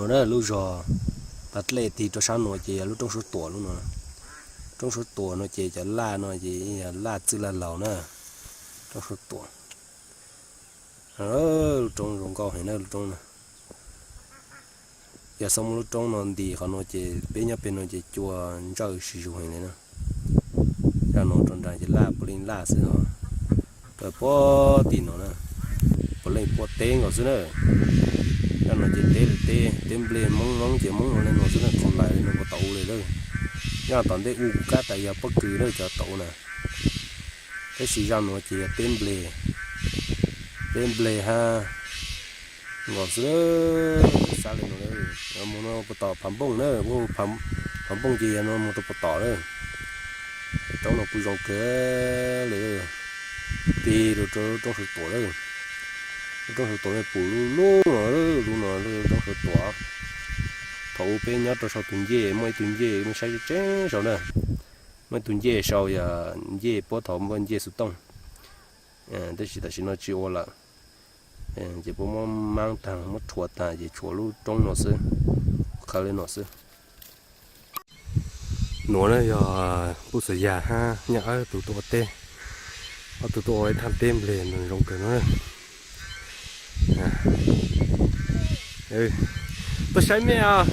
Na lub zos Pas Dlej tig rau sab nuav ces yog lub roob Suav Tuam lub no. Roob Suav Tuam no ces cov laj no ces yog laj txwj laj laug na. Roob Suav Tuam. Lub roob zoo nkauj heev na lub roob no. Yog xav muaj lub roob no nti qhov no ces peb nyob pem no ces cua ntsawj sis zus heev li na. Zaj no rau nram ces laj puav leej laj xwb os. Rau puag tim no na, puav leej puab teb nkaus xwb na. Zaj no ces teb li teb, teb nplej Hmoob, Hmoob ces Hmoob ua li no xwb na, qhov lawv no puas tau ua li lawm. Nyob tom ntej ub kuv kab tas yog pob kws lawm cov tau ua na. Tab sis zaj no ces yog teb nplej, teb nplej hab nkaus xwb. Sab li no, mus no puag tom Phav Npooj na, Phav Npooj ces yog no mus rau puag tom lawm. Roob no kuj zoo kawg li, tig rau roob Suav Tuam lawm. Roob Suav Tuam ne pum lub lub no, lub no roob Suav Tuam. Thaum ub peb nyob rau saum tus ncej, muaj ib tug ncej nej saib tseeb sau na. Muaj ib tug ncej sau yog ncej puab thaum npaj ncej xov tooj. Tab sis tam sim no tsis ua lawm. Ces puab muab maab taag, muab rhuav taag ces tshuav lub roob no xwb, qhov li no xwb. Nuav na yog Puj Xav Yas hab Nyaj Awb tug tuaj ua teb, ob tug tuaj ua ib thaaj teb nplej zoo kawg no. Tuaj saib mej os.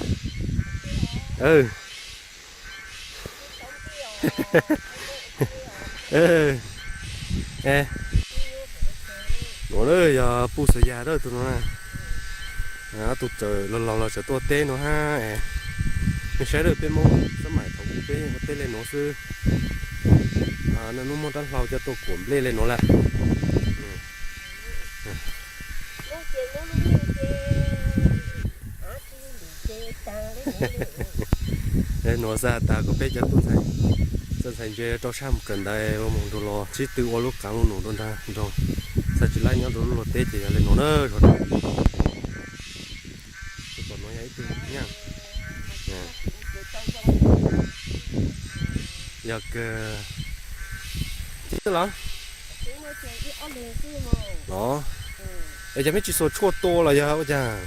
Nuav na yog Puj Xav Yas dawb tug no na. Ob tug txawm laug laug los txawm tuaj ua teb nuav hab. Mej saib dawb, peb Moob xab maim thaum ub peb ua teb le nuav xwb. Naj nub muab rab hlau coj tuaj kuam nplej le nuav lawm. Nuav xav tas kom peb cov tub ntxhais, tub ntxhais ntse rau sab mus kawm ntawv ua moog nrug los sib tw ua lub qaav lub num rau nraag nrog, xav tsis laib nyob rau lub luag teb ces yog le nuav na. Tom nuav yog ib tug nyaj, yog kawg los. Los, es cas mej tsis xuas tshuaj tua los yog ua cas?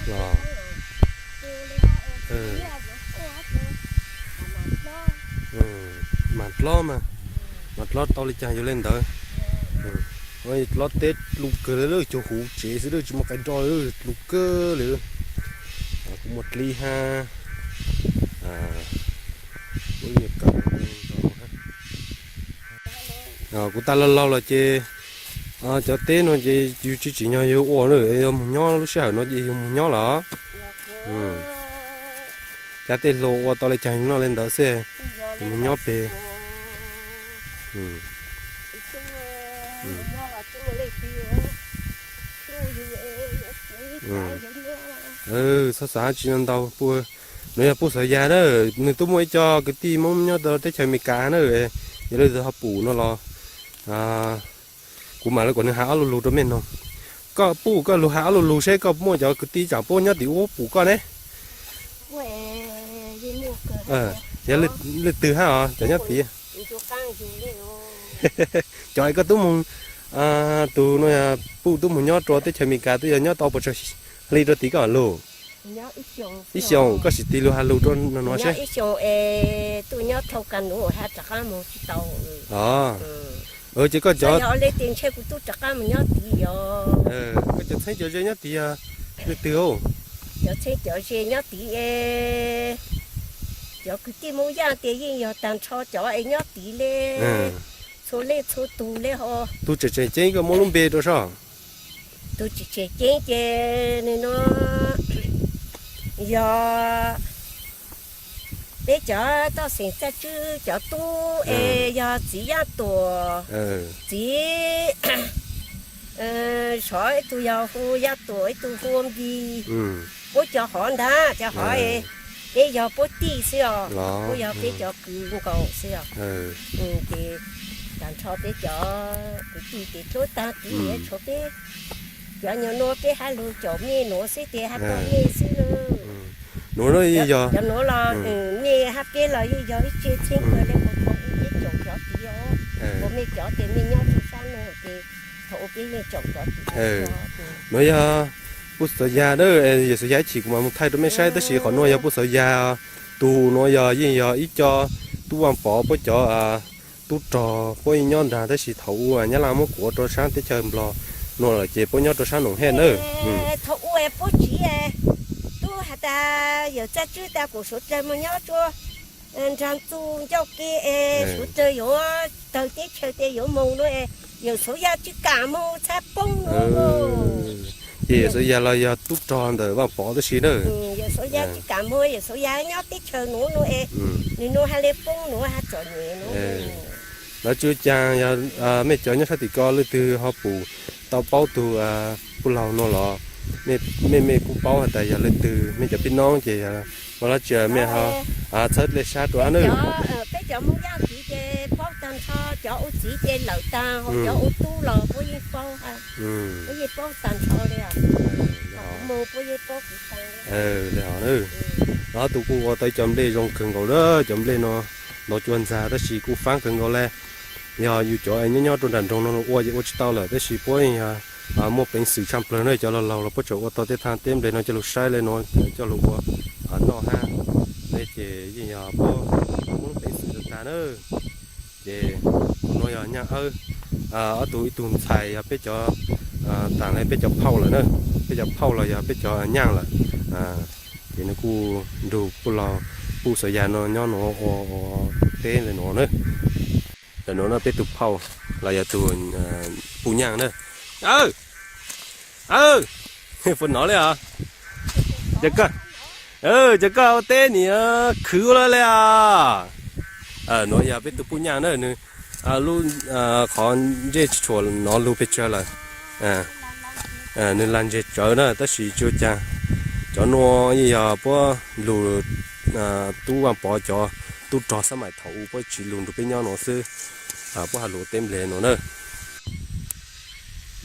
Los, mas dlob mas, mas dlob tau le caag yuav le ntawd. Dlob teb dlua kawg le lawm, cuag huv tsev xwb lawm, tsis muaj qai nroj lawm, dlua kawg le. Kuj muaj dlib hab. Kuv tas laug laug los ces cov teb no ces yug tsis tsim nyog yug ua na, yog moog nyob lub sij hawm no ces yug moog nyob los. Cov tej hluas ua tau le caag noj le ntawd xwb, moog nyob peg. Txhob xav tsi ntau, nuav yog Puj Xav Yas na, nwg tub muaj ib co kwv tij Moob nyob rau teb chaws Amelikas na, yog leej twg ho pum no los kuv mam li kom nwg has ob lu lug rau mej noog. Koj puj koj lug has ob lu lug seb koj muaj cov kwv tij tsaam puab nyob tim ub pum koj ne. Yog leej twg hab os cov nyob tid? Cov es koj tub moog, tug no puj tub moog nyob rau teb chaws Amelikas twb yog nyob tau puas tsawg hli rau tim koj lug? Ib xyoos, koj sim tig lug has lug rau no no seb. Ces koj cov, koj cov txheeb cov ze nyob tid yog leej twg? Cov txheeb cov ze nyob tid, cov kwv tij Moob Yaj ces yeej yog tag nrho cov es nyob tid le, txhua leej txhua tug le ho. Tug tseem tseem ceeb koj muab lub npe rau soj. Tug tseem tseem ceeb ces nwg no yog peb cov toj xeem Txaj Tswb cov tub es yog txiv Yaj Tuam, txiv Sov, ib tug yog hu Yaj Tuam, ib tug hu Npis. Puab cov hov ntag, cov hov peb yog puab tij xwb os, puab yog peb cov kwv nkaus xwb os. Ces tag nrho peb cov kwv tij ces tshuav tag tid, tshuav peb cov nyuag nuav peb hab lug caum mej nuav xwb ces hab tau mej xwb. Nuav los cov nuav los mej hab peb los yeej yog ib tse txheeb kawg le, mus tau ib caum cov tid os. Ua mej cov ces mej nyob rua sab nuav ces thaum ua peb mej tsoom cov tsis tau. Nuav yog puj xov yas na, yawm xov yas ib chim kuv mam mus thaij rua mej saib, tab sis qhov nuav yog puj xov yas. Tug nuav yog yeej yog ib co tub Vaaj Pov puab cov tub rog puab yeej nyob nraag, tab sis thaum ub Nyab Laj muab kuav rua sab teb chaws Nplog nuav lawm ces puab nyob rua sab Noom Hej na. Thaum ub puab tsiv, tub has tas yawm Txaj Tswb tas kuas suav dlawg moog nyob rua nraag txuj ncauj ke es suav dlawg yuav tawg teb chaws tes yuav moog nuav, yawm xov yas tsis kam moog txhaj poob nuav. Ces yawm xov yas los yog tub rog ntawm Vaaj Pov tab sis na. Yawm xov yas tsis kam moog, yawm xov yas nyob teb chaws nuav nuav es nwg nuav has le poob nuav has txom nyem nuav. Lawv tsis caag yog mej cov nyob sab tim ko leej twg ho pum tau paub tug puj laug nuav los mej mej kuj paub has tas yog leej twg, mej cov pib noob ces yog muaj dlaab tsi mej ho txhawb le sab rua hab na. Peb cov Moob Yaaj Txiv ces paub taag nrho, cov ua txiv ces lawm taag, ho cov ua tub los puab yeej paub, puab yeej paub taag nrho le. Moog puab yeej paub kuv taag le. Los tug kuj ua tau ib co nplej zoo kawg nkaus le, cov nplej nuav ntau cuag ntxag tab sis kuj faab kawg nkaus le. Yog yus cov nyob nyob rua nram nroog nuav ua ces ua tsis tau lawm, tab sis puab yog muaj peev xwm tshaj plawg na, cov laug laug los puab tseem ua tau tej thaaj teb nplej nuav coj lug saib le nuav coj lug ua noj hab. Le ces yeej yog puab muaj lub peev xwm tag tag na. Ces tus nuav yog Nyaaj Awb, ob tug ib tug ntxhais yog peb cov, taam le peb cov phauj lawm na, peb cov phauj los yog peb cov Nyaaj lawm. Ces nws kuj nrug puj laug, puj xov yas no nyob nuav ua teb le nuav na. Ntawm nuav no peb tug phauj los yog tug puj Nyaaj na. Puas nov le os? Ces koj ua teb nim khwv ua luaj le os. Nuav yog peb tug puj Nyaaj na, nws lub qhov ntsej tsis tshua nov lug pes tsawg lawm. Nws lag ntseg tsawv na tab sis tsis ua caag. Cov nuav yeej yog puab lug tub Vaaj Pov cov tub rog xab maim thaum u puab tsiv lug nrug peb nyob nuav xwb. Puab has lug ua teb nplej nuav na.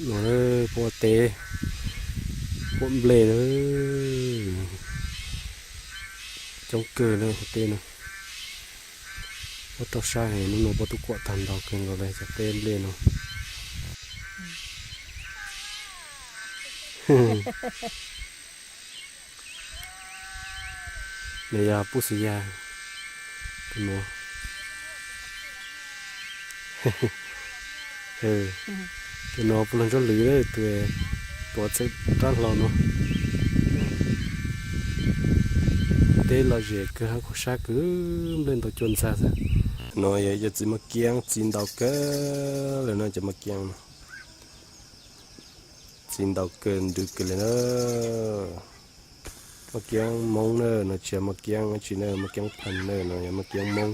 Nuav puab ua teb, puab nplej na. Coob kawg le teb na. Puab toj sab heev, nub nuav puab tub kuam taag ntau kawg nkaus le cov teb nplej nuav. Nws yog puj xov yas, tus nuav. Tus nuav puj laug Ntsuab Lwm, tus tuav txhawb rab hlau nuav. Teb lom zem kawg hab kuj sab kawg, nplej ntau cuag ntxag xwb. Nuav yog txiv maj kiab, txiv ntau kawg le no cov maj kiab. Txiv ntau kawg nrug kawg le na. Maj kiab Moob na, no tsis yog maj kiab dab tsi na, maj kiab Phaj na, no yog maj kiab Moob.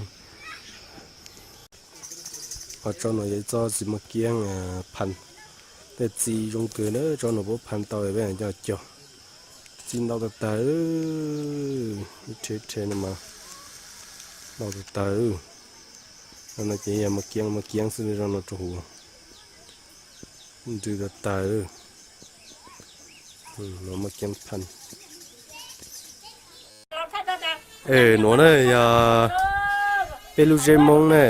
Ho tsob nuav yog ib tsob txiv maj kiab Phaj. Tej txiv zoo kawg na, tsob nuav puab phaj tau peb coj cog. Txiv ntau tag tag, ib rhe rhe no mas ntau tag tag. No ces yog maj kiab maj kiab xwb, zoo no rua huv. Nrug tag tag. Maj kiab Phaj. Nuav na yog peb lub zeb Moob na.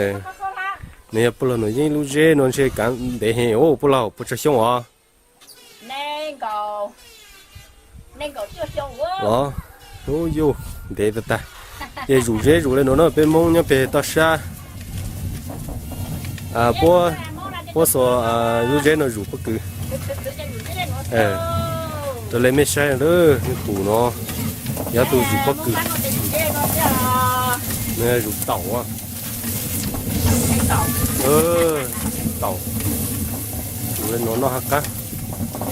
Nws yog puj laug Nuj Yeeb lub zeb nuav, ntshe kaav ntev heev os, puj laug puas tsawg xyoo os? Los, ub yuj, ntev tag tag. Ces zuj zeb zuj le nuav na, peb Moob nyob peg toj sab. Puab, puab xuas lub zeb no zuj pob kws. Raws le mej saib, pum no yog tug zuj pob kws. Zuj taum, taum, zuj le nuav noj hab qab,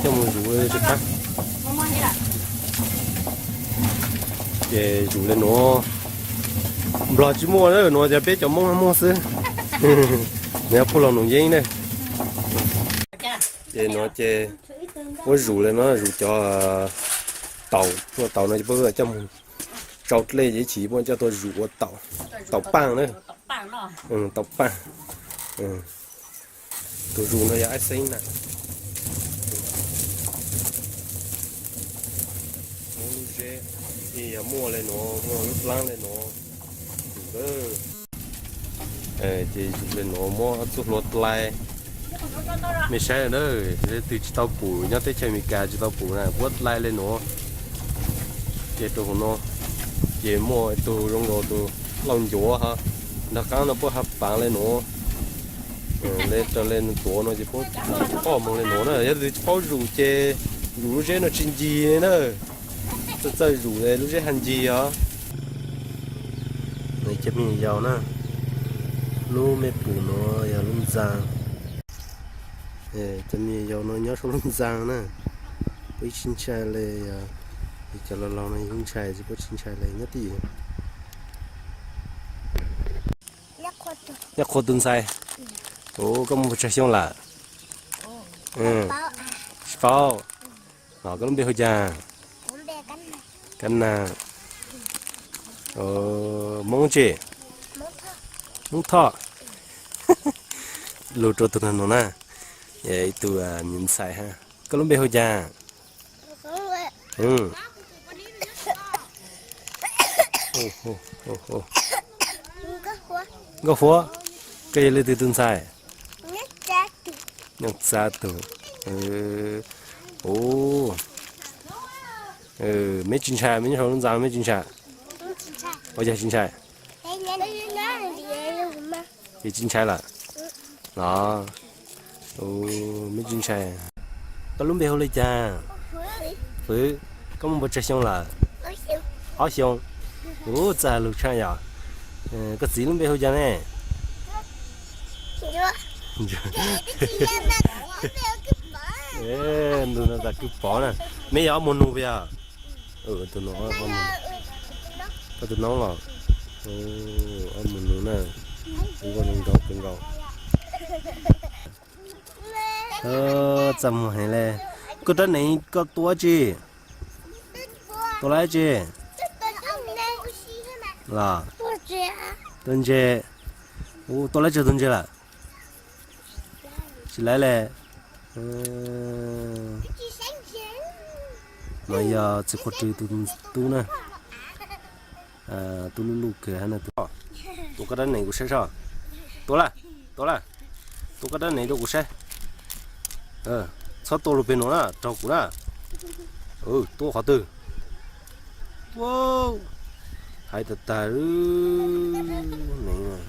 coj mus zuj le tsis qab. Ces zuj le nuav, Nplog tsis muaj, nuav yog peb cov Moob muaj xwb. Nws yog puj laug Nuj Yeeb ne. Ces nuav ces puab zuj le nuav, zuj cov taum, taum no ces puab coj mus tsau dlej ces ib chim puab coj tuaj zuj ua taum, taum paaj na. Taum paaj. Tus zuj no yog Ab Xeeb na. Lub zeb, yog muaj le nuav, muaj lub dlaab le nuav. Ces le nuav muab txuj hlua dlai. Mej saib na, leej twg tsis tau pum nyob teb chaws Amelikas tsis tau pum na, puab dlai le nuav. Ces rau huv no, ces muaj tug zoo nkaus tus lauj ncuav ho, nraag qaab no puab ha paav le nuav. Le raws le nuav tuav no ces puab poj moog le nuav na. Yog leej twg tsis paub zuj ces zuj lub zeb no tsis ncig na. Txawj txawj zuj lub zeb ha ncig os. Cov me nyuam yaus na, lub mej pum nuav yog lub ntxaa. Cov me nyuam yaus no nyob saum lub ntxaa na. Puab yeej tsis ntshai le, yog cov laus laus no yeej ntshai, puab tsis ntshai le nyob tij. Nyob qhuas tus ntxhais. Ua koj muaj puas tsawg xyoo lawm? Tsis paub. Koj lub npe hu cas? Kab Nag. Hmoob tsi? Hmoob Thoj. Lug rua tug nuav na, ib tug me ntxhais ha. Koj lub npe hu cas? Nkauj Huab. Koj yog leej twg tug ntxhais? Nyob txav tug. Mej tsis ntshai, mej nyob saum lub ntxaa mej tsis ntshai? Ua cas tsis ntshai? Ces tsis ntshai lawm los? Mej tsis ntshai. Koj lub npe hu le cas? Fwv. Koj muaj puas tsawg xyoo lawm? Ob xyoo. Ua txawj lug tshaj yom. Koj txiv lub npe hu cas ne? Ntu no tas kwj pov na. Mej yog ob muag nus puas yog? Tus no, koj tus noob los? Ob muag nus na. Zoo nkauj zoo nraug kawg nkaus. Txaj muag heev le. Koj rab hneev koj tua tsi? Tua lawm tsi? Los? Tua ntses. Ua, tua lawm tsi tua ntses lawm? Tsis lawm le. No yog txiv Quaj Rwg tus tub na. Tub lub luj kawg hab na. Tua koj rab hneev kuv saib soj. Tua lawm, tua lawm. Tua koj rab hneev rau kuv saib. Txhob tua lug peg nuav na, raug kuv na. Tua qhov twg? Hais tag tag hneev.